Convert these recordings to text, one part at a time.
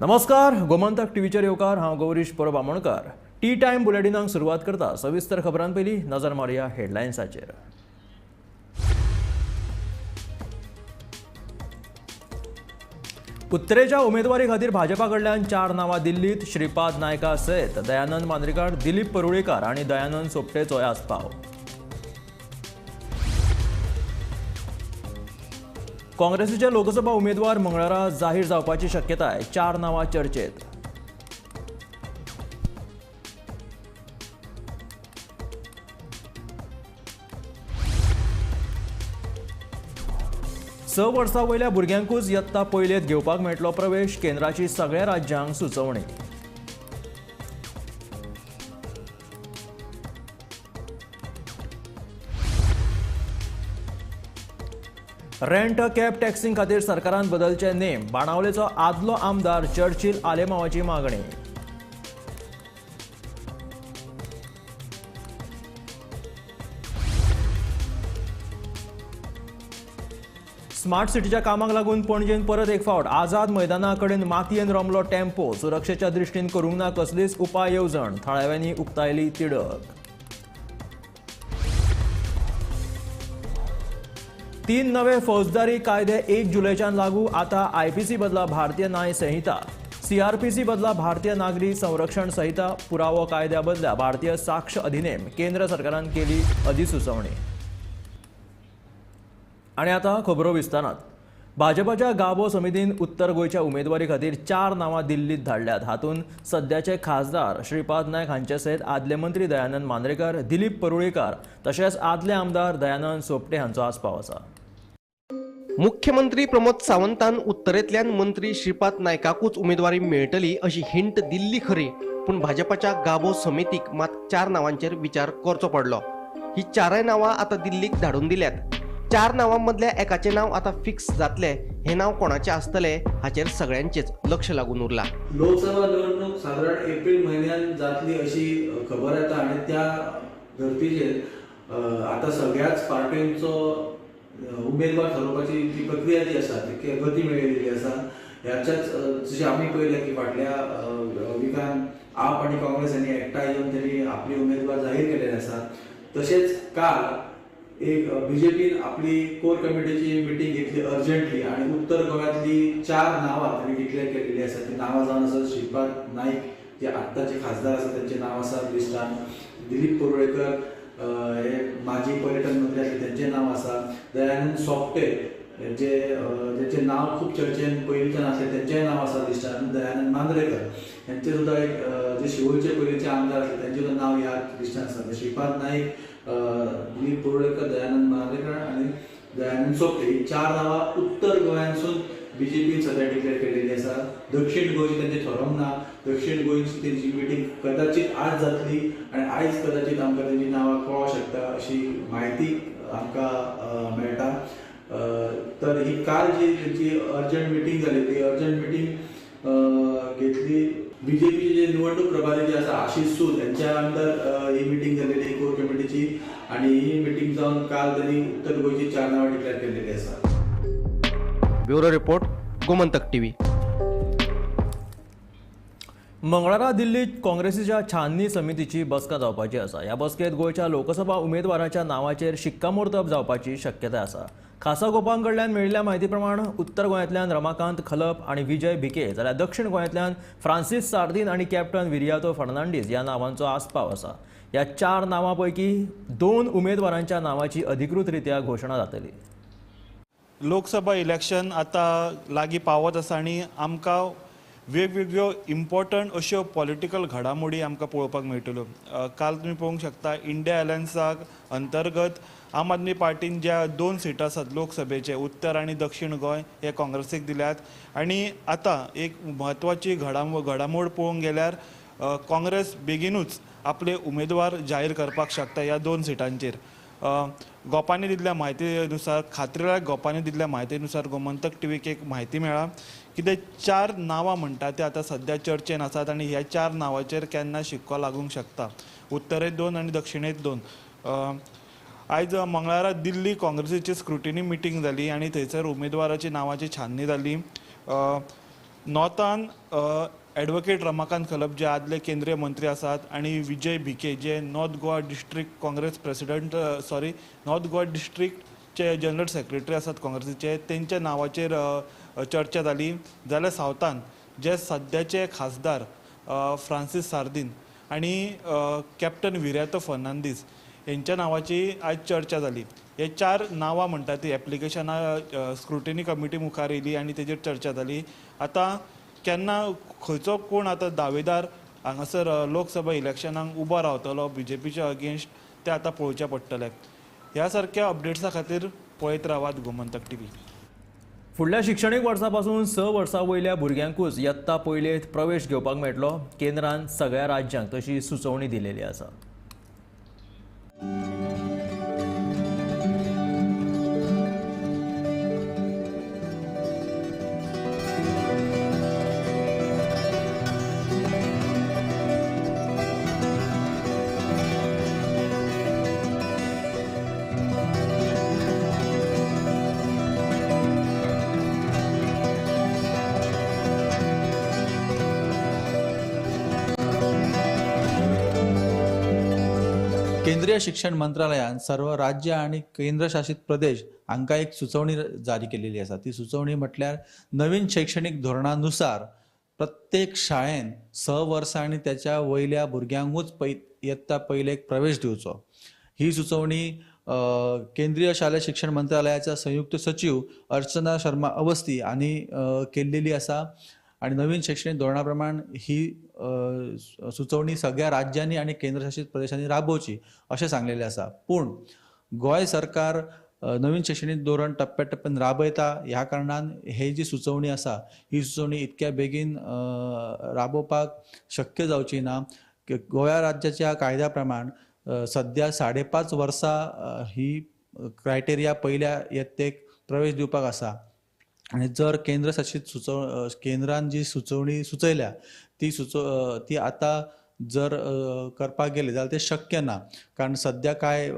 नमस्कार, गोमंतक टीव्हीचेर येवकार. हांव गौरीश परब आमोणकर. टी टायम बुलेटिनाक सुरवात करता. सविस्तर खबरां पयलीं नजर मारुया हेडलायन्साचेर. उत्तरेच्या उमेदवारी खातीर भाजपा कडल्यान 4 नांवां दिल्लीत. श्रीपाद नायका सयत दयानंद मांद्रेकार, दिलीप परुळेकार आनी दयानंद सोपटेचोय आस्पाव. काँग्रेसीचे लोकसभा उमेदवार मंगळारा जाहीर जावपाची शक्यताय. 4 नांवां चर्चेत. स वर्सां वयल्या भुरग्यांकूच यत्ता पयलेंत घेवपाक मेळटलो प्रवेश. केंद्राची सगळ्या राज्यांक सुचोवणी. रेंट कॅब टॅक्सिंग खातीर सरकारान बदलचे नेम. बाणावलेचो आदलो आमदार चर्चिल आलेमावाची मागणी. स्मार्ट सिटीच्या कामाक लागून पणजेन परत एक फावट आझाद मैदाना कडेन मातयेन रोमलो टेम्पो. सुरक्षेच्या दृश्टीन करूंक ना कसलीच उपाय येवजण. थळाव्यांनी उक्तायली तिडक. 3 नवे फौजदारी कायदे 1 जुलैच्यान लागू. आता आयपीसी बदला भारतीय न्याय संहिता, सीआरपीसी बदला भारतीय नागरी संरक्षण संहिता, पुरावो कायद्या बदला भारतीय साक्ष अधिनेम. केंद्र सरकारान केली अधिसुचोवणी. आनी आतां खबरो विस्तारात. भाजपाच्या गाबो समितीन उत्तर गोंयच्या उमेदवारी खातीर 4 नांवां दिल्लीत धाडल्यात. हातूंत सद्याचे खासदार श्रीपाद नायक हांचे सयत आदले मंत्री दयानंद मांद्रेकार, दिलीप परुळेकार तशेंच आदले आमदार दयानंद सोपटे हांचो आस्पाव आसा. मुख्यमंत्री प्रमोद सावंतान उत्तरेंतल्यान मंत्री श्रीपाद नायकाकूच उमेदवारी मेळटली अशी हिंट दिल्ली खरी, पूण भाजपाच्या गाबो समितीक मात 4 नांवांचेर विचार करचो पडलो. ही 4 नांवां आतां दिल्लीक धाडून दिल्यात. 4 नांवां मदल्या एकाचें नांव आतां फिक्स जातलें. हें नांव कोणाचें आसतलें हाचेर सगळ्यांचेच लक्ष लागून उरलां. लोकसभा निवडणूक सादारण एप्रिल म्हयन्यान जातली अशी खबर येता आनी त्या धर्तीचेर आतां सगळ्याच पार्टींचो उमेदवार ठरोवपाची जी प्रक्रिया जी आसा ती गती मेळिल्ली आसा. ह्याच्याच जशें आमी पळयलें की फाटल्या विकान आप आनी काँग्रेस हांणी एकठांय येवन तेणी आपली उमेदवार जाहीर केलेले आसा. तशेंच काल एक बीजेपीन आपली कोर कमिटीची मिटींग घेतली अर्जंटली आनी उत्तर गोंयांतली 4 नांवां तांणी डिक्लेअर केलेली आसा. ती नांवां जावन आसा श्रीपाद नायक जे आत्ताचे खासदार आसा तेंचें नांव आसा लिस्टान, दिलीप परुळेकर हे माजी पर्यटन मंत्री आसले तेंचें नांव आसा, दयानंद सोपटे जे जेचें नांव खूब चर्चेन पयलींच्यान आसलें तेंचेंय नांव आसा लिस्टान, दयानंद मांद्रेकर हेंचें सुद्दां एक जे शिवोलचे पयलींचे आमदार आसले तेंचें सुद्दां नांव ह्या लिस्टान आसा. श्रीपाद नायक, दिलीप परुळेकर, दयानंद मांद्रेकर आनी दयानंद सोपटे ही 4 नांवां उत्तर गोंयांतसून बीजेपीन सद्या डिक्लेअर केलेली आसा. दक्षिण गोंयची तेंचें थारोवंक ना. दक्षिण गोंयची तेंची मिटींग कदाचित आज जातली आनी आयज कदाचित आमकां तेंची नांवां कळोंक शकता अशी म्हायती आमकां मेळटा. तर ही काल जी तेंची अर्जंट मिटींग जाली ती अर्जंट मिटींग घेतली बीजेपीचे जे निवडणूक प्रभारी जे आसा आशिष सूद हेंच्या अंडर ही मिटींग जालेली कोर कमिटीची आनी ही मिटींग जावन काल तेणी उत्तर गोंयची 4 नांवां डिक्लेअर केलेली आसा. Bureau report, Gomantak TV. मंगळारा दिल्लीत काँग्रेसीच्या छाननी समितीची बसका जावपाची आसा. ह्या बसकेंत गोंयच्या लोकसभा उमेदवाराच्या नांवाचेर शिक्कामोर्तब जावपाची शक्यताय आसा. खासा गोपां कडल्यान मेळिल्ल्या म्हायती प्रमाण उत्तर गोंयांतल्यान रमाकांत खलप आनी विजय भिके जाल्यार दक्षिण गोंयांतल्यान फ्रांसीस सार्दीन आनी कॅप्टन विरियातो फर्नांडीस ह्या नांवांचो आस्पाव आसा. ह्या 4 नांवां पैकी 2 उमेदवारांच्या नांवाची अधिकृतरित्या घोशणा जातली. लोकसभा इलेक्शन आतां लागीं पावत आसा आनी आमकां वेगवेगळ्यो इम्पॉर्टंट अश्यो पॉलिटिकल घडामोडी आमकां पळोवपाक मेळटल्यो. काल तुमी पळोवंक शकता इंडिया अलायन्साक अंतर्गत आम आदमी पार्टीन ज्या 2 सिटां आसात लोकसभेचे, उत्तर आनी दक्षिण गोंय हे काँग्रेसीक दिल्यात. आनी आतां एक म्हत्वाची घडामोड पळोवंक गेल्यार काँग्रेस बेगीनूच आपले उमेदवार जाहीर करपाक शकता ह्या 2 सिटांचेर. गोपांनी दिल्ल्या म्हायतीनुसार, खात्रीलाल गोपांनी दिल्ल्या म्हायतीनुसार गोमंतक टीव्हीक एक म्हायती मेळ्ळा की ते 4 नांवां म्हणटा ते आतां सद्या चर्चेन आसात आनी ह्या 4 नांवाचेर केन्ना शिक्को लागूंक शकता. उत्तरेंत 2 आनी दक्षिणेंत 2. आयज मंगळारा दिल्ली काँग्रेसीची स्क्रुटिनी मिटींग जाली आनी थंयसर उमेदवाराची नांवाची छाननी जाली. नॉर्थान एडवोकेट रमाकांत खलप जे आदले केंद्रीय मंत्री आसात आनी विजय भिके जे North Goa district Congress president sorry North Goa डिस्ट्रिक्टचे general secretary आसात काँग्रेसीचे, तेंच्या नांवाचेर चर्चा जाली. जाल्यार सावथान जे सद्याचे खासदार फ्रांसीस सार्दीन आनी कॅप्टन विर्यातो फर्नांडीस हेंच्या नांवाची आयज चर्चा जाली. हे 4 नांवां म्हणटा ती एप्लिकेशनां स्क्रुटिनी कमिटी मुखार येयली आनी तेजेर चर्चा जाली. आतां केन्ना खंयचो कोण आतां दावेदार हांगासर लोकसभा इलेक्शनाक उबो रावतलो बीजेपीच्या अगेन्स्ट ते आतां पळोवचें पडटलें. ह्या सारक्या अपडेट्सा खातीर पळयत रावात गोमंतक टीव्ही. फुडल्या शिक्षणीक वर्सा पासून 6 वर्सां वयल्या भुरग्यांकूच यत्ता पयलेंत प्रवेश घेवपाक मेळटलो. केंद्रान सगळ्या राज्यांक तशी सुचोवणी दिलेली आसा. केंद्रीय शिक्षण मंत्रालयान सर्व राज्य आनी केंद्रशासित प्रदेश हांकां एक सुचोवणी जारी केलेली आसा. ती सुचोवणी म्हटल्यार नवीन शैक्षणीक धोरणानुसार प्रत्येक शाळेन 6 वर्सां आनी त्याच्या वयल्या भुरग्यांकूच यत्ता पयलेक प्रवेश दिवचो. ही सुचोवणी केंद्रीय शालेय शिक्षण मंत्रालयाच्या संयुक्त सचिव अर्चना शर्मा अवस्थी हांणी केल्लेली आसा आनी नवीन शैक्षणीक धोरणा प्रमाण ही सुचोवणी सगळ्या राज्यांनी आनी केंद्रशासित प्रदेशांनी राबोवची अशें सांगलेलें आसा. पूण गोंय सरकार नवीन शैक्षणीक धोरण टप्प्या टप्प्यान राबयता, ह्या कारणान ही जी सुचोवणी आसा ही सुचोवणी इतक्या बेगीन राबोवपाक शक्य जावची ना. गोंया राज्याच्या कायद्या प्रमाण सद्या 5.5 वर्सां ही क्रायटेरिया पयल्या यत्तेक प्रवेश दिवपाक आसा आनी जर केंद्रशासित केंद्रान जी सुचोवणी सुचयल्या ती ती आतां जर करपाक गेले जाल्यार तें शक्य ना, कारण सद्या कांय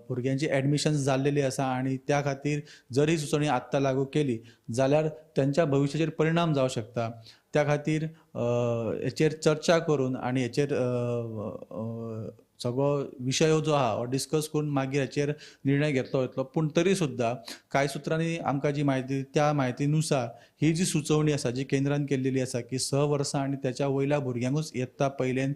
भुरग्यांची एडमिशन्स जाल्लेली आसा आनी त्या खातीर जर ही सुचोवणी आत्तां लागू केली जाल्यार तेंच्या भविश्याचेर परिणाम जावं शकता. त्या खातीर हेचेर चर्चा करून आनी हेचेर सगळो विशय जो आहा हो डिस्कस करून मागीर हेचेर निर्णय घेतलो वयतलो. पूण तरी सुद्दां कांय सुत्रांनी आमकां जी म्हायती त्या म्हायतीनुसार ही जी सुचोवणी आसा जी केंद्रान केल्लेली आसा की 6 वर्सां आनी त्याच्या वयल्या भुरग्यांकूच यत्ता पयल्यान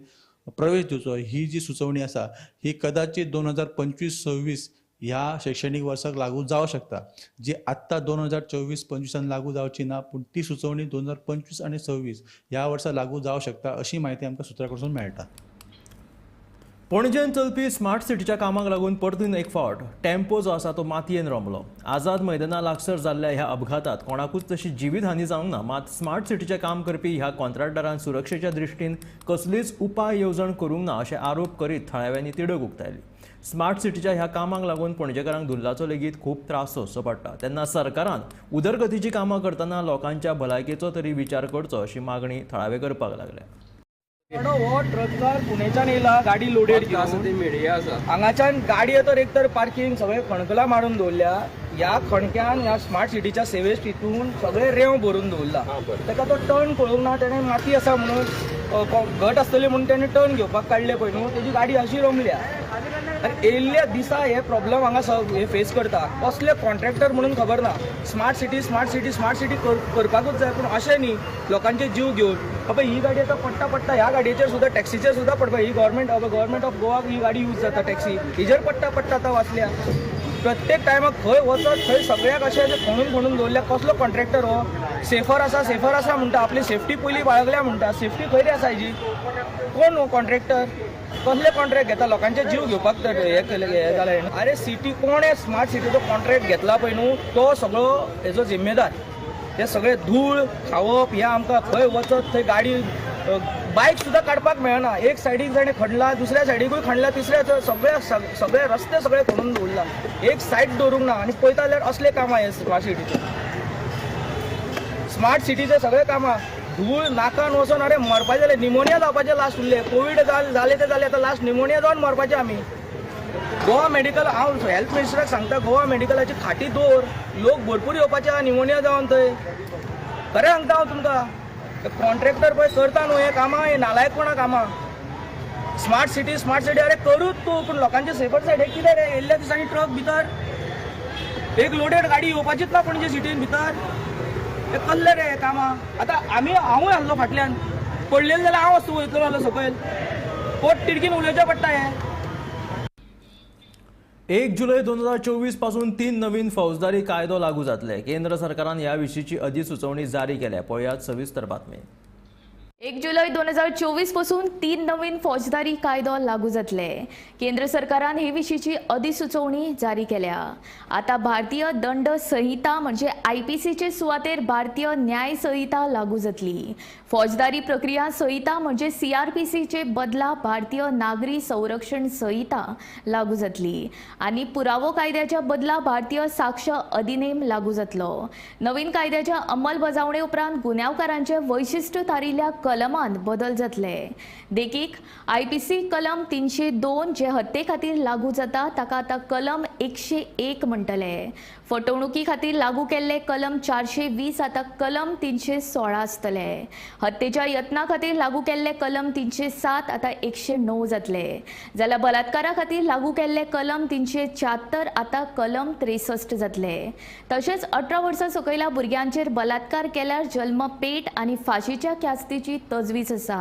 प्रवेश दिवचो, ही जी सुचोवणी आसा ही कदाचित 2025-26 ह्या शैक्षणीक वर्साक लागू जावं शकता, जी आत्तां 2024-25 लागू जावची ना, पूण ती सुचोवणी 2025 आनी 26 ह्या वर्सा लागू जावं शकता अशी म्हायती आमकां सुत्रां कडसून मेळटा. पणजेन चलपी स्मार्ट सिटीच्या कामाक लागून परतून एक फावट टेम्पो जो आसा तो मातयेन रोमलो. आझाद मैदाना लागसर जाल्ल्या ह्या अपघातात कोणाकूच तशी जिवीतहानी जावंक ना, मात स्मार्ट सिटीचें काम करपी ह्या कॉन्ट्रॅक्टरान सुरक्षेच्या दृश्टीन कसलीच उपाय येवजण करूंक ना अशे आरोप करीत थळाव्यांनी तिडक उक्तायली. स्मार्ट सिटीच्या ह्या कामाक लागून पणजेकारांक धुल्लाचो लेगीत खूब त्रास सोंसचो पडटा, तेन्ना सरकारान उदरगतीचीं कामां करतना लोकांच्या भलायकेचो तरी विचार करचो अशी मागणी थळावे करपाक लागल्या. हो ट्रकार पुणेच्यान येयला, गाडी लोडेड घेवन हांगाच्यान गाडये तर एक तर पार्किंग सगळे खणकलां मारून दवरल्या. ह्या खणक्यान ह्या स्मार्ट सिटीच्या सेवेज तितून सगळे रेंव भरून दवरला. ताका तो टर्न पळोवंक ना, तेणें माती आसा म्हणून घट आसतली म्हणून तेणें टर्न घेवपाक काडलें पळय न्हू, तेजी गाडी अशी रोमल्या. आनी येयल्ल्या दिसा हे प्रॉब्लम हांगा हे फेस करता. कसले कॉन्ट्रॅक्टर म्हणून खबर ना. Smart city smart city smart city करपाकूच जाय, पूण अशें न्ही लोकांचे जीव घेवन. बाबा ही गाडी आतां पडटा पडटा ह्या गाडयेचेर सुद्दां टॅक्सीचेर सुद्दां पडपा. ही गव्हर्मेंट ऑफ गोवाक ही गाडी यूज जाता टॅक्सी, हिजेर पडटा पडटा आतां वाचल्या. प्रत्येक टायमाक खंय वचत थंय सगळ्याक अशें खणून खणून दवरल्या. कसलो कॉन्ट्रॅक्टर हो? सेफर आसा सेफर आसा म्हणटा, आपली सेफ्टी पयलीं बाळगल्या म्हणटा. सेफ्टी खंय रे आसा हेजी? कोण हो कॉन्ट्रॅक्टर? कसले कॉन्ट्रॅक्ट घेता लोकांचे जीव घेवपाक तर हे केलें हे जालें. अरे सिटी कोणें स्मार्ट सिटीचो कॉन्ट्रॅक्ट घेतला पळय न्हू तो सगळो हेजो जिम्मेदार. ते सगळे धूळ खावप हें आमकां खंय वचत थंय गाडी बायक सुद्दां काडपाक मेळना. एक सायडीक जाणें खणला, दुसऱ्या सायडीकूय खणला, तिसऱ्या सगळे सगळे रस्ते सगळे खणून दवरला, एक सायड दवरूंक ना. आनी पळयता जाल्यार असले कामां हे स्मार्ट सिटीचे. स्मार्ट सिटीचे सगळे कामां धूळ नाकान वचोन अरे मरपाचें जालें, निमोनिया जावपाचें लास्ट उरलें. कोवीड जालें तें जालें, आतां लास्ट निमोनिया जावन मरपाचें आमी. गोवा मेडिकल, हांव हेल्थ मिनिस्टराक सांगता, गोवा मेडिकलाची खाटी दवर, लोक भरपूर येवपाचे आहा निमोनिया जावन थंय. खरें सांगता हांव तुमकां. कॉन्ट्रॅक्टर पळय करता न्हू हें कामां, हें नालायकपणा कामां. स्मार्ट सिटी, स्मार्ट सिटी, अरे करूच तूं, पूण लोकांचे सेफर सायड हे कितें रे? येयल्ल्या दिसांनी ट्रक भितर, एक लोडेड गाडी येवपाचीच ना पणजे सिटीन भितर. हे कसले रे कामां? आतां आमी, हांवूय आसलो फाटल्यान, पडलेले जाल्यार हांव वस्तू वयतलो आसलो सकयल. पोट तिडकीन उलोवचें पडटा हें. 1 जुलय 2024 पासून तीन नवीन फौजदारी कायदो लागू जातले. केंद्र सरकारान ह्या विशींची अधिसुचोवणी जारी केल्या. पळयात सविस्तर बातमी. 1 जुलय 2024 पासून तीन नवीन फौजदारी कायदो लागू जातले. केंद्र सरकारान हे विशींची अधिसुचोवणी जारी केल्या. आता भारतीय दंड संहिता म्हणजे आयपीसीचे सुवातेर भारतीय न्याय संहिता लागू जातली. फौजदारी प्रक्रिया संहिता म्हणजे सीआरपीसीचे बदला भारतीय नागरी संरक्षण संहिता लागू जातली आनी पुरावो कायद्याच्या बदला भारतीय साक्ष अधिनेम लागू जातलो. नवीन कायद्याच्या अंमलबजावणे उपरांत गुन्यांवकारांचे वैशिश्ट थारिल्ल्या कलमांत बदल जातले. देखीक, आयपीसी कलम 302 जे हत्ये खातीर लागू जाता, ताका आतां कलम 101 म्हणटले. फटवणुकी खातीर लागू केल्ले कलम 420 आतां कलम 316 आसतले. हत्येच्या यत्ना खातीर लागू केल्ले कलम 307 आतां 109 जातले, जाल्यार बलात्कारा खातीर लागू केल्ले कलम 376 आतां कलम 63 जातले. तशेंच 18 वर्सां सकयल्या भुरग्यांचेर बलात्कार केल्यार जल्मपेट आनी फाशीच्या ख्यास्तीची तजवीज आसा.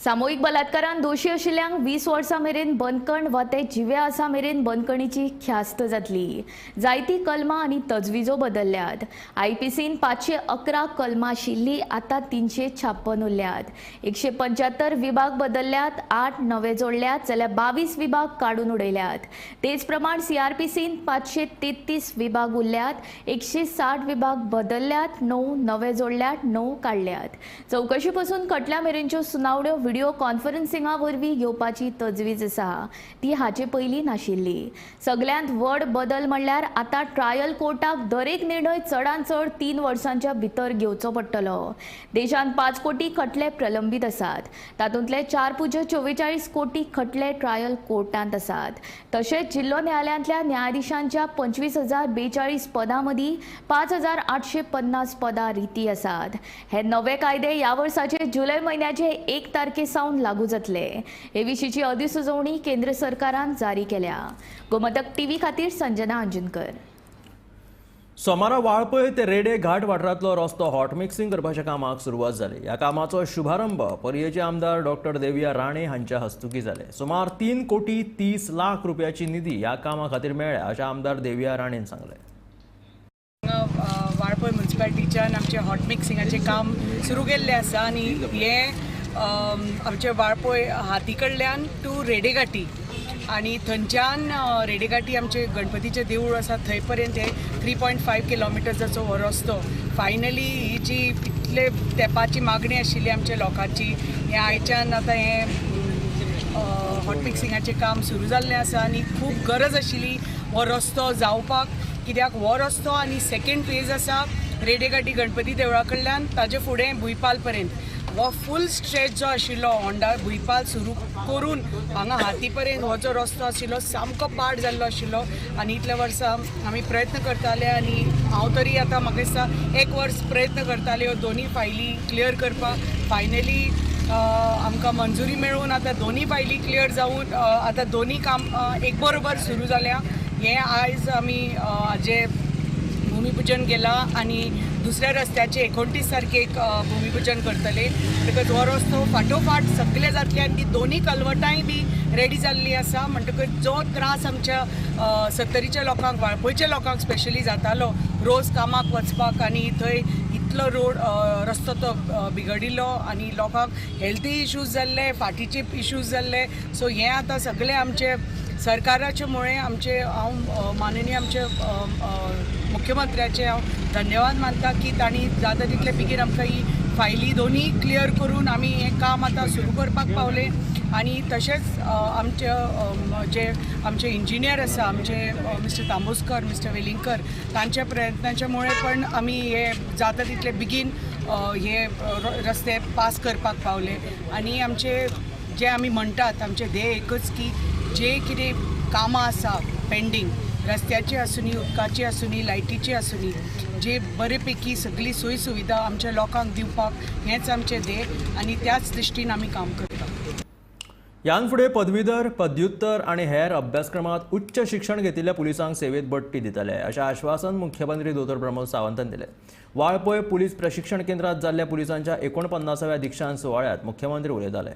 सामुहीक बलात्कारान दोशी आशिल्ल्यांक 20 वर्सां मेरेन बंदखण वा ते जिवे आसा मेरेन बंदखणीची ख्यास्त जातली. जायतीं कलमां आनी तजविजो बदलल्यात. आयपीसीन 511 कलमां आशिल्लीं, आतां 356 उरल्यात. 175 विभाग बदलल्यात, आठ नवे जोडल्यात, जाल्यार 22 विभाग काडून उडयल्यात. तेच प्रमाण सीआरपीसीन 533 विभाग उरल्यात, 160 विभाग बदलल्यात, णव नवे जोडल्यात, णव काडल्यात. चवकशी पसून खटल्या मेरेनच्यो सुनावण्यो व्हिडिओ कॉन्फरन्सिंगा वरवीं घेवपाची तजवीज आसा. ती हाचे पयलीं नाशिल्ली. सगल्यांत व्हड बदल म्हणल्यार आतां ट्रायल कोर्टाक दरेक निर्णय चडांत चड 3 वर्सांच्या भितर घेवचो पडटलो. देशांत 5 कोटी खटले प्रलंबीत आसात. तातूंतले 4.44 कोटी खटले ट्रायल कोर्टांत आसात. तशेंच जिल्लो न्यायालयांतल्या न्यायाधिशांच्या 25,042 पदां मदीं 5850 पदां रिती आसात. हे नवे कायदे ह्या वर्साचे जुलय म्हयन्याचे 1 तारखे सावन लागू जातले. हे विशींची अधिसुचोवणी केंद्र सरकारान जारी केल्या. गोमंतक टीव्ही खातीर संजना अंजुनकर. सोमारा वाळपय ते रेडे घाट वाठारांतलो रस्तो हॉट मिक्सिंग करपाच्या कामाक सुरवात जाली. ह्या कामाचो शुभारंभ पर्येचे आमदार डॉक्टर देविया राणे हांच्या हस्तुकी जाले. सुमार 3 कोटी 30 लाख रुपयाची निधी ह्या कामा खातीर मेळ्ळ्या, अशें आमदार देविया राणेन सांगलें. हांगा वाळपय म्युन्सिपालिटीच्यान आमचें हॉट मिक्सिंगाचें काम सुरू केल्लें आसा आनी हें आमचें वाळपय हाती कडल्यान टू रेडेघाटी आनी थंयच्यान रेडेघाटी आमचें गणपतीचें देवूळ आसा थंय पर्यंत हे 3.5 किलोमिटर्साचो हो रस्तो. फायनली ही जी इतले तेंपाची मागणी आशिल्ली आमच्या लोकांची, हें आयच्यान आतां हें हॉट मिक्सिंगाचें काम सुरू जाल्लें आसा आनी खूब गरज आशिल्ली हो रस्तो जावपाक, कित्याक हो रस्तो आनी सेकेंड फेज आसा रेडेघाटी गणपती देवळा कडल्यान ताजे फुडें भुंयपाल पर्यंत, हो फूल स्ट्रेच जो आशिल्लो होंडा भुंयपाल सुरू करून हांगा हाती पर्यंत हो जो रस्तो आशिल्लो सामको पाड जाल्लो आशिल्लो. आनी इतल्या वर्सां आमी प्रयत्न करताले आनी हांव तरी आतां म्हाका दिसता एक वर्स प्रयत्न करताले ह्यो दोनी फायली क्लियर करपाक. फायनली आमकां मंजुरी मेळून आतां दोनी फायली क्लियर जावन आतां दोनी काम एक बरोबर सुरू जाल्या. हें आयज आमी हाजें भुमीपुजन केलां आनी दुसऱ्या रस्त्याचे 29 तारखेक भुमीपुजन करतले. म्हणटकच हो रस्तो फाटोफाट सगळे जातले आनी ती दोनी कलवटांय बी रेडी जाल्ली आसा. म्हणटकच जो त्रास आमच्या सत्तरीच्या लोकांक, वाळपयच्या लोकांक स्पेशली जातालो रोज कामाक वचपाक आनी थंय इतलो रोड रस्तो तो बिगडिल्लो आनी लोकांक हेल्थी इश्यूज जाल्ले, फाटीचे इश्यूज जाल्ले, सो हें आतां सगळें आमचे सरकाराचे मुळे आमचे हांव माननीय आमचे अ, अ, मुख्यमंत्र्याचे हांव धन्यवाद मानता की तांणी जाता तितले बेगीन आमकां ही फायली दोनी क्लियर करून आमी हें काम आतां सुरू करपाक पावले. आनी तशेंच आमचे जे आमचे इंजिनियर आसा, आमचे मिस्टर तांबोस्कर, मिस्टर वेलिंगकर, तांच्या प्रयत्नाच्या मुळे पण आमी हे जाता तितले बेगीन हे रस्ते पास करपाक पावले. आनी आमचे जे आमी म्हणटात, आमचें ध्येय एकच की जे कितें कामां आसा पेंडींग रस्त्याची आसूनी, उदकाची आसूनी, लायटीची आसूनी, जे बरे पैकी सगळी सोयी सुविधा आमच्या लोकांक दिवपाक हेंच आमचें ध्येय आनी त्याच दृश्टीन आमी काम करता. ह्यान फुडें पदवीधर, पदव्युत्तर आनी हेर अभ्यासक्रमांत उच्च शिक्षण घेतिल्ल्या पुलिसांक सेवेत बडटी दितले अशें आश्वासन मुख्यमंत्री दोतोर प्रमोद सावंतान दिलें. वाळपय पुलीस प्रशिक्षण केंद्रांत जाल्ल्या पुलिसांच्या 49व्या दीक्षांत सुवाळ्यांत मुख्यमंत्री उलयताले.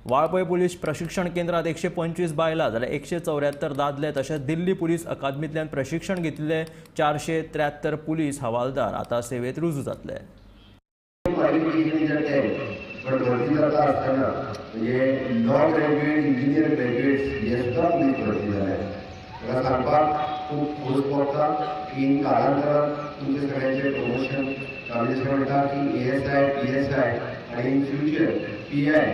वाळपय पुलीस प्रशिक्षण केंद्रांत 125 बायलां जाल्यार 174 दादले तशेंच दिल्ली पुलीस अकादमींतल्यान प्रशिक्षण घेतिल्ले 473 पुलीस हवालदार आतां सेवेत रुजू जातले. पण भरती जाता आसतना म्हणजे लॉ ग्रॅज्युएट, इंजिनियर ग्रॅज्युएट्स हे सुद्दां पुलीस भरती जाले. ताका सांगपाक खूब खोस भोगता की कालांतरान तुमचे सगळ्यांचे प्रमोशन आमी जशें म्हणटा की ASI, PSI आनी इन फ्युचर PI,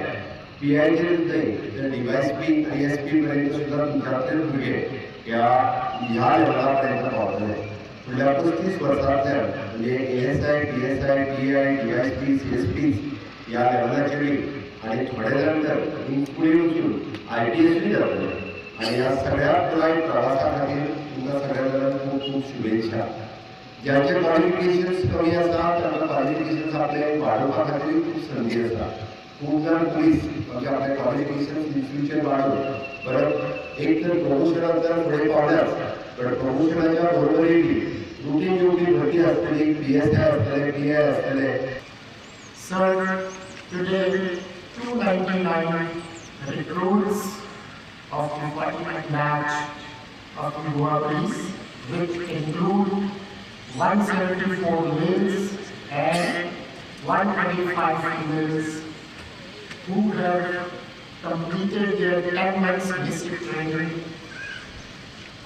PIचेर न्हय तर DYSP, DSP पर्यंत सुद्दां तुमच्यांतले भुरगे ह्या लेवला पर्यंत पावतले. फुडल्या 35 वर्सांतल्यान म्हणजे ASI, PSI, PI, DYSP, CSP ह्या लेवलाचेर आनी थोडे जाण तर फुडें वचून IPSूय जातले. आनी ह्या सगळ्या पुराय प्रवासा खातीर तुमकां सगळ्या जाणांक खूब खूब शुभेच्छा. ज्यांचे क्वॉलिफिकेशन्स कमी आसा तांकां क्वॉलिफिकेशन्स आपले वाडोवपा खातीर खूब संदी आसा. खूब जाण पुलीस म्हणजे आपले क्वॉलिफिकेशन्स इन फ्युचर वाडोवन परत एक तर प्रमोशनाक तर फुडें पावल्याच, बट प्रमोशनाच्या बरोबरीन रुटीन ड्युटी भरती आसतली, PSI आसतले, PI आसतले. Sir, today 299 recruits of the appointment batch of the Goa Police, which include 174 males and 125 females who have completed their 10 months basic training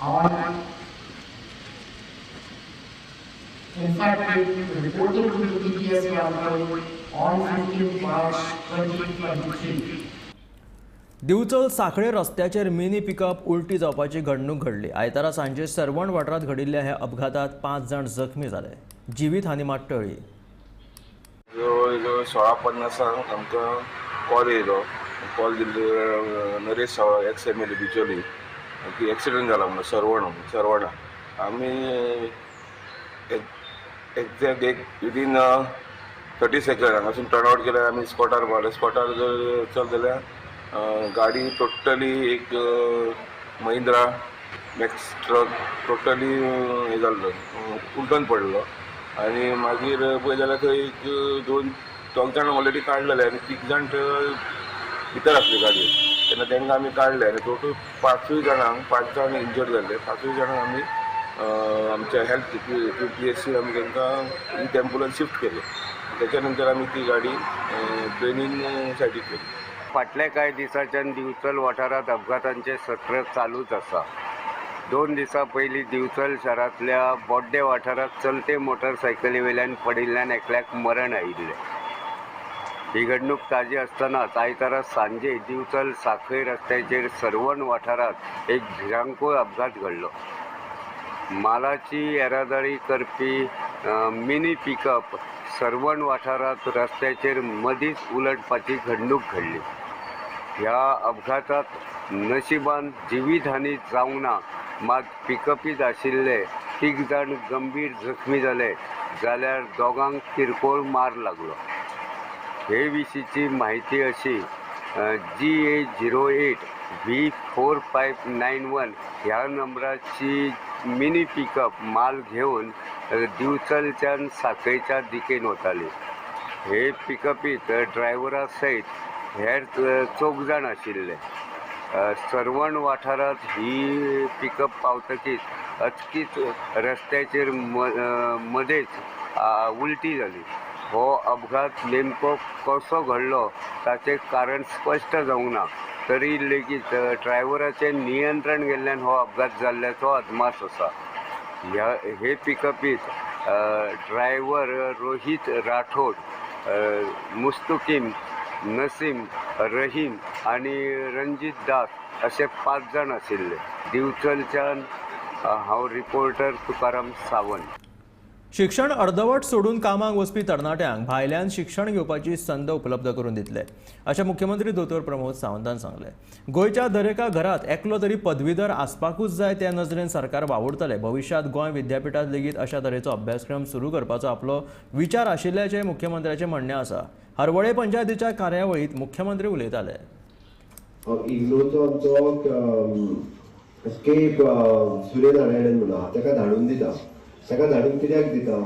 on. In fact, they reported to the PPS Valpoi on 15 March 2023. Divchal Sanquelim रस्त्याचेर mini pickup उलटी जावपाची घडणूक घडली. आयतारा सांजे सर्वण वाठारांत घडिल्ल्या ह्या अपघातांत 5 जाण जखमी जाले. जिवीत हानी मात टळ्ळी. जवळ 16:50 आमकां कॉल येयलो. कॉल दिल्लो नरेश सावळ एक्स MLA Bicholim की एक्सिडंट जाला म्हणून सर्वणा. आमी एक्झॅक्ट एक विदीन 30 सेकंड हांगासून टर्न आवट केल्यार आमी स्पॉटार पावले. स्पॉटार जर चल जाल्यार गाडी टोटली एक महिंद्रा मॅक्स ट्रक टोटली हें जाल्लो, उलटून पडलो. आनी मागीर पळय जाल्यार थंय एक 2-3 जाण ऑलरेडी काडलेले आनी 3 जाण भितर आसले गाडयेन. तेन्ना तांकां आमी काडले आनी टोटल 5 जाणांक 5 जाण इंजर्ड जाल्ले. 5 जाणांक आमी आमच्या हेल्थ PSC आमी तांकां विथ एम्बुलन्स शिफ्ट केले. त्याच्या नंतर आमी ती गाडी ट्रेनीन सायडीक केली. फाटल्या कांय दिसांच्यान दिवचल वाठारांत अपघातांचे सत्र चालूच आसा. 2 दिसां पयलीं दिवचल शारांतल्या बोड्डे वाठारांत चलते मोटरसायकली वयल्यान पडिल्ल्यान एकल्याक मरण आयिल्लें. ही घडणूक ताजी आसतनाच आयतारा सांजे दिवचल सांखळी रस्त्याचेर सर्वण वाठारांत एक भिरांकूळ अपघात घडलो. मालाची येरादारी करपी मिनी पिकअप सर्वण वाठारांत रस्त्याचेर मदींच उलटपाची घडणूक घडली. ह्या अपघातांत नशिबान जिवीतहानी जावंक ना, मात पिकअपीत आशिल्ले 3 जाण गंभीर जखमी जाले जाल्यार 2 किरकोळ मार लागलो. हे विशींची म्हायती अशी GA 08 V 4591 ह्या नंबराची मिनी पिकअप माल घेवन दिवचलच्यान सांखळेच्या दिकेन वताली. हे पिकअपीत ड्रायव्हरा सयत हेर 4 जाण आशिल्ले. सर्वण वाठारांत ही पिकअप पावतकीच अचकीत रस्त्याचेर मदेंच उलटी जाली. हो अपघात नेमको कसो घडलो ताचें कारण स्पश्ट जावंक ना, तरी लेगीत ड्रायव्हराचें नियंत्रण गेल्ल्यान हो अपघात जाल्ल्याचो अदमास आसा. हे पिकअपीत ड्रायव्हर रोहित राठोड, मुस्तुकीम, नसीम, रहीम आनी रंजीत दास असे 5 जाण आशिल्ले. दिवचलच्यान हांव रिपोर्टर तुकाराम सावंत. शिक्षण अर्दवट सोडून कामाक वचपी तरणाट्यांक भायल्यान शिक्षण घेवपाची संद उपलब्ध करून दितले अशें मुख्यमंत्री दोतोर प्रमोद सावंतान सांगलें. गोंयच्या दरेका घरांत एकलो तरी पदवीधर आसपाकूच जाय त्या नजरेन सरकार वावुरतले. भविश्यांत गोंय विद्यापीठांत लेगीत अशा तरेचो अभ्यासक्रम सुरू करपाचो आपलो विचार आशिल्ल्याचें मुख्यमंत्र्याचें म्हणणें आसा. हरवळे पंचायतीच्या कार्यावळींत मुख्यमंत्री उलयताले. इग्नोचो आमचो के सूर्यनारायणन म्हणून आहा, ताका धाडून दिता. ताका धाडून कित्याक दिता?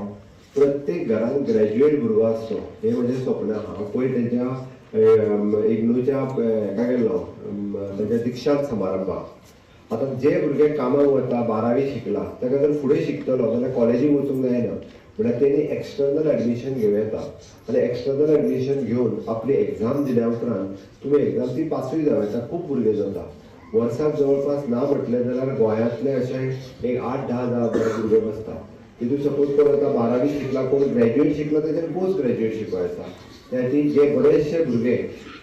प्रत्येक घरान ग्रॅज्युएट भुरगो आसचो हें म्हजें स्वप्न आहा. हांव पयर तेंच्या इग्नोच्या हेका गेल्लो, तेंच्या दीक्षांत समारंभाक. आतां जे भुरगे कामाक वता, 12वी शिकला, ताका जर फुडें शिकतलो जाल्यार कॉलेजीक वचूंक जायना, म्हणल्यार तेणी एक्सटर्नल एडमिशन घेवं येता. आनी एक्सटर्नल एडमिशन घेवन आपली एग्जाम दिल्या उपरांत तुमी एग्जाम ती पासूय जावं येता. खूब भुरगे जाता वर्साक जवळपास ना म्हटलें जाल्यार गोंयांतले अशे एक 8-10 हजार भुरगे बसता. तितून सपोज कोण आतां 12वी शिकला, कोण ग्रॅज्युएट शिकला, तेच्यान पोस्ट ग्रॅज्युएट शिकों येता. त्या खातीर जे बरेचशे भुरगे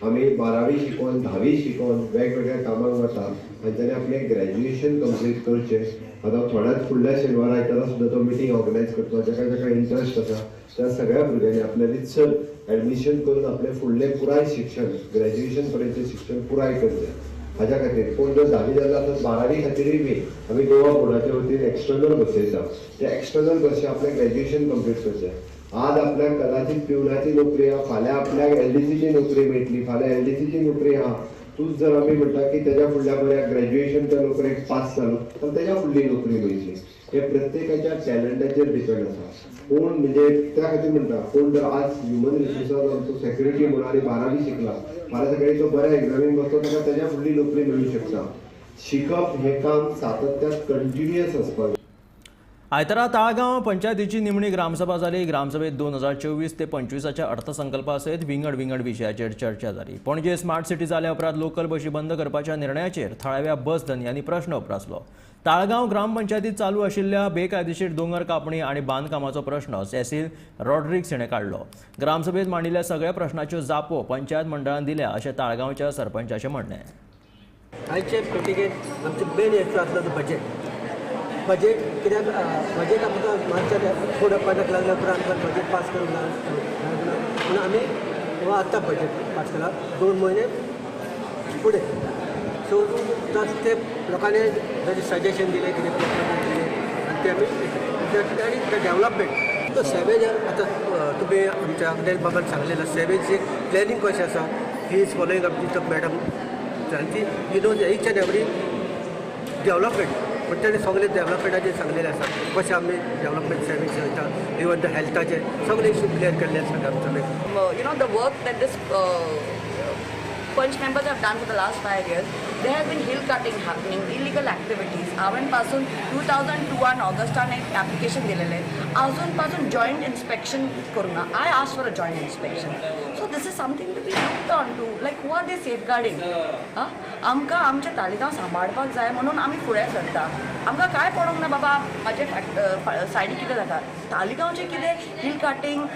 आमी 12वी शिकोवन 10वी शिकोवन वेगवेगळ्या कामाक वता आनी तांणी आपलें ग्रॅज्युएशन कंप्लीट करचें. आतां थोड्याच फुडल्या शेनवारा आयतारा सुद्दां तो मिटींग ऑर्गनायज करतलो. जाका जाका इंट्रस्ट आसा त्या सगळ्या भुरग्यांनी आपलें रितसर एडमिशन करून आपलें फुडलें पुराय शिक्षण, ग्रॅज्युएशन पर्यंतचें शिक्षण पुराय करचें. हाज्या खातीर कोण जर 10वी जाल्लो आसत 12वी खातीरूय बी आमी गोवा बोर्डाच्या वतीन एक्सटर्नल बसयता. त्या एक्सटर्नल बशी आपलें ग्रॅज्युएशन कंप्लीट करचें. आज आपल्याक कदाचित पिवनाची नोकरी आहा, फाल्यां आपल्याक एलडीसीची नोकरी मेळटली, फाल्यां एलडीसीची नोकरी आहा. तूंच जर आमी म्हणटा की तेज्या फुडल्या बऱ्या ग्रॅज्युएशन त्या नोकरेक पास जालो तर तेज्या फुडली नोकरी मेळटली. हे प्रत्येकाच्या टॅलंटाचेर डिपेंड आसा. कोण म्हणजे त्या खातीर म्हणटा, कोण जर आज ह्युमन रिसोर्सान आमचो सेक्रेटरी म्हणून आनी 12वी शिकला, फाल्यां सकाळी तो बऱ्या एग्जामीक बसलो, ताका तेज्या फुडली नोकरी मेळूं शकता. शिकप हें काम सातत्यान कंटिन्युअस आसपाक. आयतारा ताळगांव पंचायतीची निमणी ग्रामसभा जाली. ग्रामसभेत 2024 ते 25च्या अर्थसंकल्पा सयत विंगड विंगड विशयाचेर चर्चा जाली. पणजे स्मार्ट सिटी जाल्या उपरांत लोकल बशी बंद करपाच्या निर्णयाचेर थळाव्या बस धनयांनी प्रश्न उप्रासलो. ताळगांव ग्रामपंचायतीत चालू आशिल्ल्या बेकायदेशीर दोंगर कापणी आनी बांदकामाचो प्रश्न सेसील रॉड्रिग्स हिणें काडलो. ग्रामसभेत मांडिल्ल्या सगळ्या प्रश्नाच्यो जापो पंचायत मंडळान दिल्या अशें ताळगांवच्या सरपंचाचें म्हणणें. आयचे मिटिंगेंत आमचें मेन हें आसलो तो बजेट. बजेट कित्याक बजेट आमकां मार्चाक फूड अपार्टाक लागल्या उपरांत आमकां बजेट पास करूंक ना म्हणून आमी हो आत्तां बजेट पास केला 2 म्हयने फुडें. सो ते लोकांनी ताजें सजेशन दिलें, कितें प्रॉब्लम दिलें आनी ते आमी आनी ते डेवलपमेंट तो सेवेज आतां तुमी आमच्या अग्नेल बाबान सांगलें सेवेज प्लॅनिंग कशें आसा, he is following up the madam आनी ती he knows each and every development. पण ताणें सगळें डेवलपमेंटाचेर सांगलेलें आसा कशें आमी डेवलपमेंट सर्वीस वयता, इवन the हेल्थाचेर सगळे इशू क्लियर केल्ले आसा आमचे. You know the work that this panch members have done for the last 5 years, there has been hill cutting happening, illegal activities. हांवें पासून 2002 ऑगस्टान एक एप्लिकेशन दिलेलें, अजून पासून जॉयंट इन्स्पेक्शन करूंक ना. I ask for a joint inspection. So this is something to be looked on to, like who are they safeguarding? आमकां आमचें तालिगांव सांबाळपाक जाय म्हणून आमी फुडें सरता. आमकां कांय पडोंक ना बाबा म्हाजे सायडीक कितें जाता, तालिगांवचें कितें hill cutting,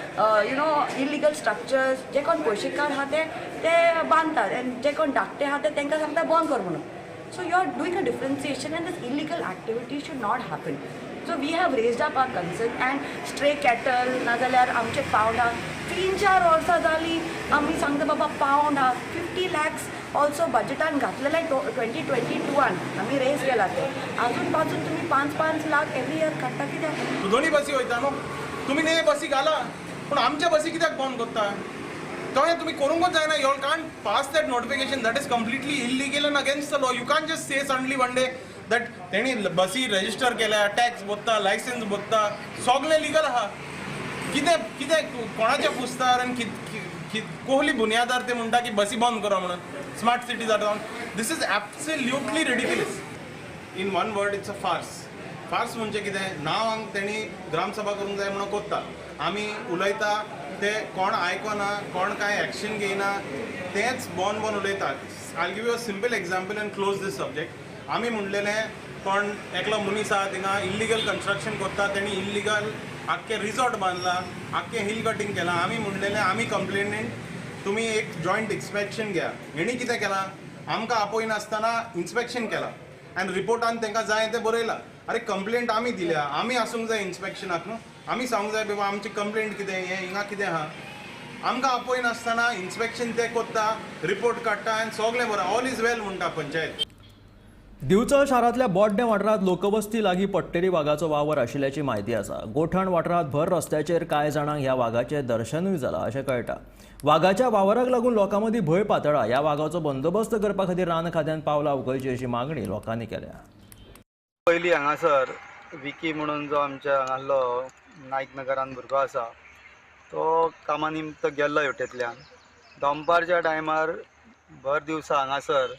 you know illegal structures, जे कोण पयशेकार आहा ते बांदतात आनी जे कोण धाकटे आहा ते तांकां सांगता बंद कर म्हणून. So you are doing a differentiation and this illegal activity should not happen. So we have raised up our concern and stray cattle नाजाल्यार आमचे पावंड आहा, 3-4 वर्सां जालीं आमी सांगता बाबा पावंड आहा, 50 lakhs also बजेटान घातलेलें 2022 आमी रेज केला ते, अजून पासून तुमी 5-5 लाख एवरी इयर काडटा कित्याक? दोनी बसी वयता न्हू तुमी, न्ही बसी घाला पूण आमच्या बसी कित्याक बंद करता? तो तुमी करूंकच जायना. You all can't pass that notification, that is completely illegal and against the law. You can't just say suddenly one day that तेणी बसी रजिस्टर केल्या, टॅक्स भरता, लायसन्स भरता, सगळें लिगल आहा. कितें कितें कोणाच्या पुस्तार आनी कोहली बुन्यादार ते म्हणटा की बसी बंद करा म्हणून स्मार्ट सिटी जाता. This is absolutely ridiculous. In one word it's a farce. Farce म्हणजे कितें, नांव तेणी ग्रामसभा करूंक जाय म्हणून कोत्ता, आमी उलयता ते कोण आयकना, कोण कांय एक्शन घेयना, तेच बोन बोन उलयतात. I give you a simple example and close this subject. आमी म्हणलेलें कोण एकलो मनीस आहा थिंगा इल्लिगल कन्स्ट्रक्शन करता, तेणी इल्लिगल आख्खें रिजॉर्ट बांदला, आख्खें हिल कटींग केलां. आमी म्हणलेलें आमी कंप्लेनंट, तुमी एक जॉयंट इन्स्पेक्शन घेया. हेणी कितें केलां, आमकां आपयनासतना इन्स्पेक्शन केलां आनी रिपोर्टान तांकां जाय तें बरयलां. अरे कंप्लेंट आमी दिल्या, आमी आसूंक जाय इन्स्पेक्शनाक न्हू. आमी सांगूंक जाय बाबा आमची कंप्लेंट कितें, हें हिंगा कितें आहा. आमकां आपयनासतना इन्स्पेक्शन ते कोत्ता, रिपोर्ट काडटा आनी सगळें बरें, ऑल is वेल म्हणटा पंचायत. दिवचल शारांतल्या बोड्डें वाठारांत लोकवस्ती लागीं पट्टेरी वागाचो वावर आशिल्ल्याची म्हायती आसा. गोठण वाठारांत भर रस्त्याचेर कांय जाणांक ह्या वागाचें दर्शनूय जालां अशें कळटा. वागाच्या वावराक लागून लोकां मदीं भंय पातळा. ह्या वागाचो बंदोबस्त करपा खातीर रान खात्यान पावलां उखलचीं अशी मागणी लोकांनी केल्या. पयलीं हांगासर विकी म्हणून जो आमच्या हांगासलो नायक नगरान भुरगो आसा तो कामा निमित्त गेल्लो हेवटेंतल्यान. दनपारच्या टायमार भर दिवसा हांगासर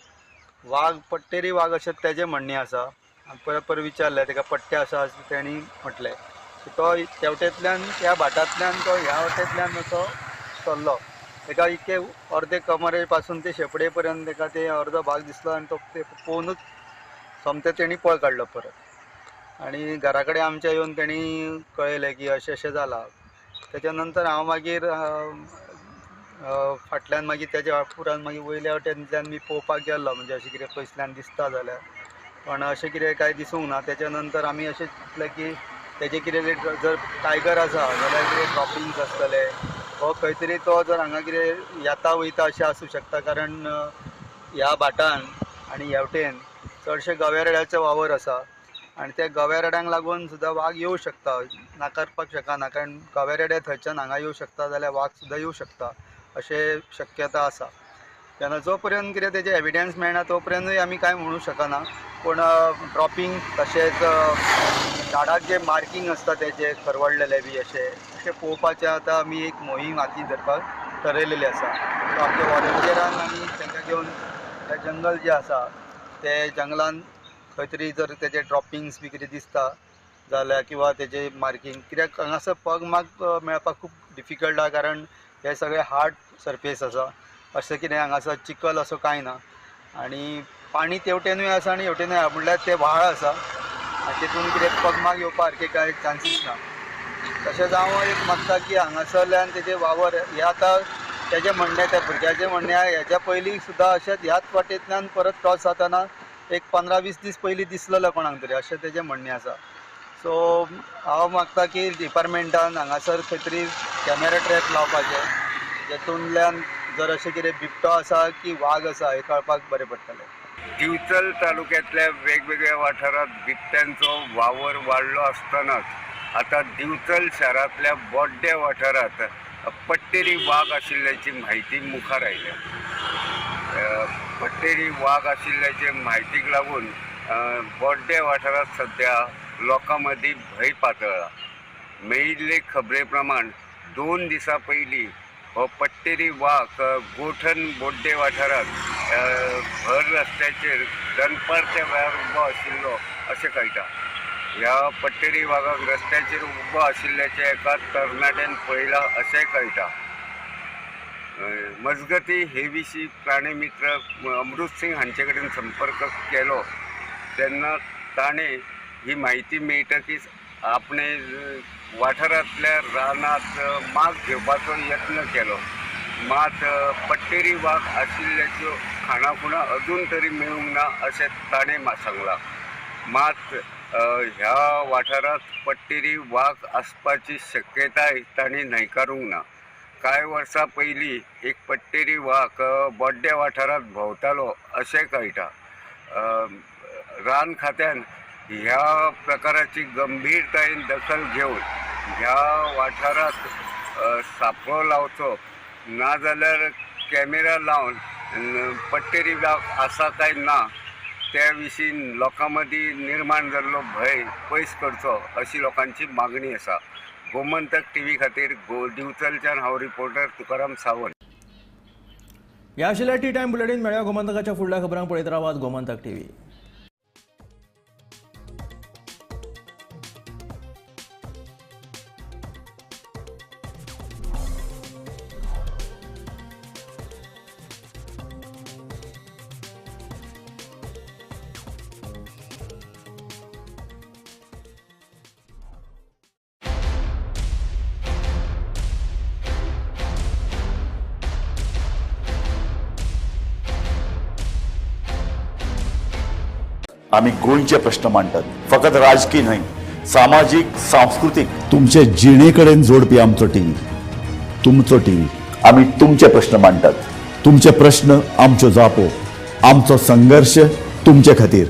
वाग, पट्टेरी वाग अशें तेजें म्हणणें आसा. परत परत विचारलें ताका पट्टे आसा अशें तेणी म्हटलें. तो तेवटेंतल्यान त्या भाटांतल्यान तो ह्या वटेंतल्यान असो सरलो. ताका इतके अर्दे कमरे पासून ते शेपडे पर्यंत ताका ते अर्दो भाग दिसलो आनी तो ते पळोवनूच सोमतें तेणी पळ काडलो परत. आनी घरा कडेन आमच्या येवन तेणी कळयलें की अशें अशें जालां. तेच्या नंतर हांव मागीर फाटल्यान मागीर तेज्या पुरान मागीर वयल्या वटेंतल्यान मी पळोवपाक गेल्लो, म्हणजे अशें कितें पयसल्यान दिसता जाल्यार, पण अशें कितें कांय दिसूंक ना. तेच्या नंतर आमी अशें चिंतलें की तेजें कितें जर टायगर आसा जाल्यार कितें ड्रॉपिंग्स आसतले वो खंय तरी तो जर हांगा कितें येता वयता अशें आसूं शकता. कारण ह्या भाटान आनी ह्या वटेन चडशे गव्या रेड्याचो वावर आसा आनी त्या गव्या रेड्यांक लागून सुद्दां वाग येवं शकता, नाकारपाक शकना. कारण गव्या रेडे थंयच्यान हांगा येवं शकता जाल्यार वाग सुद्दां येवं शकता अशें शक्यता आसा. तेन्ना जो पर्यंत कितें तेजें एविडन्स मेळना तो पर्यंतूय आमी कांय म्हणूं शकना. पूण ड्रॉपिंग तशेंच झाडाक जे मार्कींग आसता तेजे खरवडलेले बी अशें अशें पळोवपाचें आतां आमी एक मोहीम हातीन धरपाक ठरयलेली आसा. सो आमच्या वॉलंटियरांक आमी तांकां घेवन तें जंगल जें आसा ते जंगलान खंय तरी जर तेजे ड्रॉपिंग्स बी कितें दिसता जाल्यार किंवा तेजे मार्कींग, कित्याक हांगासर पग मार्क मेळपाक खूब डिफिकल्ट आसा. कारण हे सगळे हार्ड सरफेस आसा, अशें कितें हांगासर चिखल असो कांय ना आनी पाणी तेवटेनूय आसा आनी हेवटेनूय आसा, म्हणल्यार ते व्हाळ आसा आनी तेतून कितें पगमार्क येवपा सारकें कांय चान्सीस ना. तशेंच हांव एक मागता की हांगासरल्यान तेजे वावर हे आतां तेजें म्हणणें, त्या भुरग्याचें म्हणणें, हेज्या पयलीं सुद्दां अशेंच ह्याच वाटेंतल्यान परत क्रॉस जातना एक 15-20 दीस पयलीं दिसलेलो कोणाक तरी अशें तेजें म्हणणें आसा. सो हांव मागता की डिपार्टमेंटान हांगासर खंय तरी कॅमेरा ट्रॅप लावपाचें, जेतूंतल्यान जर अशें कितें बिबटो आसा की वाग आसा हें कळपाक बरें पडटलें. दिवचल तालुक्यांतल्या वेगवेगळ्या वाठारांत बिबट्यांचो वावर वाडलो आसतनाच आतां दिवचल शारांतल्या बोड्डे वाठारांत पट्टेरी वाग आशिल्ल्याची म्हायती मुखार आयल्या. पट्टेरी वाग आशिल्ल्याचे म्हायतीक लागून बोड्डे वाठारांत सद्या लोकां मदीं भंय पातळ्ळा. मेळिल्ले खबरे प्रमाण 2 दिसां पयलीं हो पट्टेरी वाग गोठण बोड्डे वाठारांत भर रस्त्याचेर दनपारच्या वेळार उबो आशिल्लो अशें कळटा. ह्या पट्टेरी वागाक रस्त्याचेर उबो आशिल्ल्याचें एका तरणाट्यान पळयलां अशेंय कळटा. मजगती हे विशीं प्राणी मित्र अमृत सिंग हांचे कडेन संपर्क केलो तेन्ना ताणें ही म्हायती मेळटकीच आपणे वाठारांतल्या रानांत माग घेवपाचो यत्न केलो. मात पट्टेरी वाग आशिल्ल्याच्यो खाणाखुणा अजून तरी मेळूंक ना अशें ताणें सांगलां. मात ह्या वाठारांत पट्टेरी वाग आसपाची शक्यताय तांणी न्हयकारूंक ना. कांय वर्सां पयलीं एक पट्टेरी वाग बोड्डे वाठारांत भोंवतालो अशें कळटा. रान खात्यान ह्या प्रकाराची गंभीरतायेन दखल घेवन ह्या वाठारांत सापळो लावचो, नाजाल्यार कॅमेरा लावन पट्टेरी वाग आसा काय ना त्या विशीं लोकां मदीं निर्माण जाल्लो भंय पयस करचो अशी लोकांची मागणी आसा. गोमंतक टीव्ही खातीर दिवचलच्यान हांव रिपोर्टर तुकाराम सावंत. ह्या आशिल्ल्या टी टायम बुलेटीन मेळ्या गोमंतकाच्या फुडल्या खबरांक पळयत रावात गोमंतक टीव्ही. आमी गोंयचे प्रश्न मांडटात, फकत राजकीय न्हय सामाजीक, सांस्कृतीक, तुमचे जिणे कडेन जोडपी आमचो टीव्ही, तुमचो टीव्ही. आमी तुमचे प्रश्न मांडटात, तुमचे प्रश्न आमच्यो जापो, आमचो संघर्श तुमचे खातीर.